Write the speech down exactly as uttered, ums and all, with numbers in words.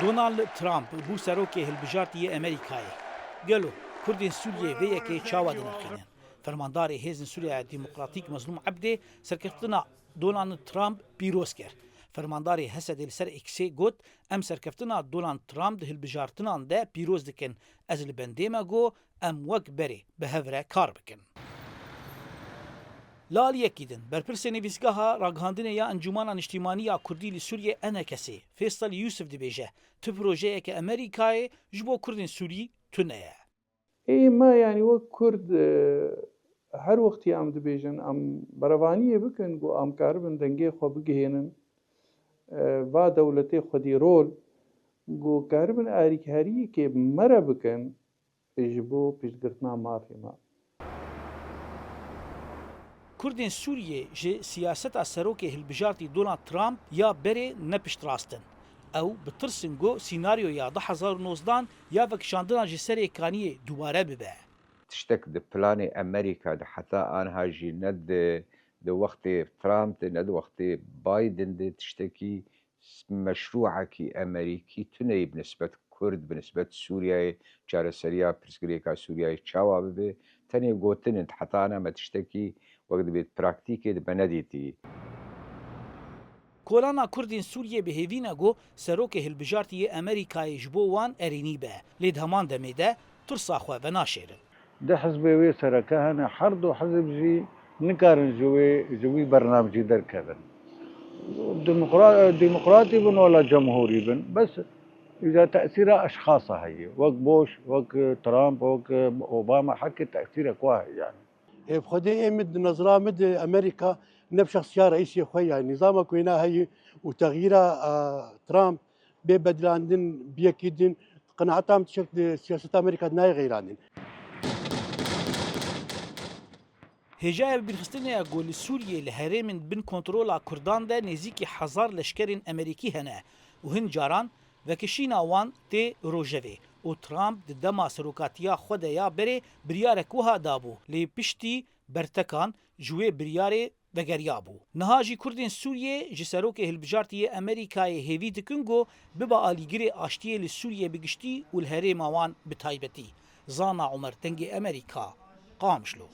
Donald Trump bû serokê hilbijartî yê Amerîkayê. Gelo Kurdên Sûriyê vê yekê çawa dinirxînin? Fermandarê Hêzên Sûriya Demokratîk Mezlûm Ebdê serkeftina Donald Trump pîroz kir. Fermandarê Hesedê li ser X-ê got, "Em serkeftina Donald Trump di hilbijartinan de pîroz dikin. Ez li bendê me got, em wek berê bi hev re kar bikin." Li aliyekî din, berpirsê nivîsgeha ragihandinê ya Encûmana Niştîmanî ya Kurdî li Sûriyê, E N K S'ê, Fêsel Yûsif dibêje, tu projeyeke Amerîkayê ji bo Kurdên Sûrî tune ye. Ê me, yanî wek Kurd, e, her wextî em dibêjin, em berevaniyê bikin ku em karibin dengê xwe bigihênin, e, va dewletê xwedî rol, ku karibin alîkariyekê me re bikin ji bo piştgirtina mafê me. Kurdên Sûriyê ji siyaseta serokê hilbijartî Donald Trump ya berê ne piştrast in. Ew bi tirs in ku sînaryoya du hezar û nozdehan ya vekişandina ji serê kaniyê dubare bibe. Tiştek di planê Amerîka de heta aniha jî ne di, di wextê Trump de, ne di wextê Biden de tiştekî meşrûekî Amerîkî tune yî bi nisbet Kurd, bi nisbet Sûriyeyê, çareseriya pirsgirêka Sûriyeyê çawa bibe, tenê gotin in, heta aniha me tiştekî wek dibêt praktîkê de me nedîtî. Kolana Kurdên Sûriyê bi hêvî ne ku serokê hilbijartî yê Amerîkayê ji bo wan erênî be, lê di heman demê de tirsa xwe venaşêrin. Du hizbê wê sereke hene, her du hizb jî nikarin ji wê, ji wî bernamecî derkevin. Demokra-, demokratî bin wala cemhurî bin, bes îca tesîra eşxasa heye. Wek Bush, wek Trump, wek Obama, heke tesîrek wa heye yani. Ê bi Xwedê ê min di nezra min di Amerîka ne bi şexsiya reîsê xwe ya nîzama ku hêna heye û texyîra, a, Trump bê bedilandin bi yekî din, qenaeta min tiştek di siyaseta Amerîka de nayê xeylandin. Hêjaya bibîrxistinê ye ku li Sûriyê li herêmên bin kontrola Kurdan de nêzîkî hezar leşkerên Amerîkî hene û hin caran vekişîna wan tê rojevê û Trump di dema serokatiya xwe de ya berê biryarek wiha dabû, lê piştî bertekan ji wê biryarê vegeriyabû. Niha jî Kurdên Sûriyê ji serokê hilbijartî yê Amerîkayê hêvî dikin ku bibe alîgirê aştiyê li Sûriyê bi giştî û li herêma wan bi taybetî. Zana Umer, Dengê Amerîka, Qamişlo.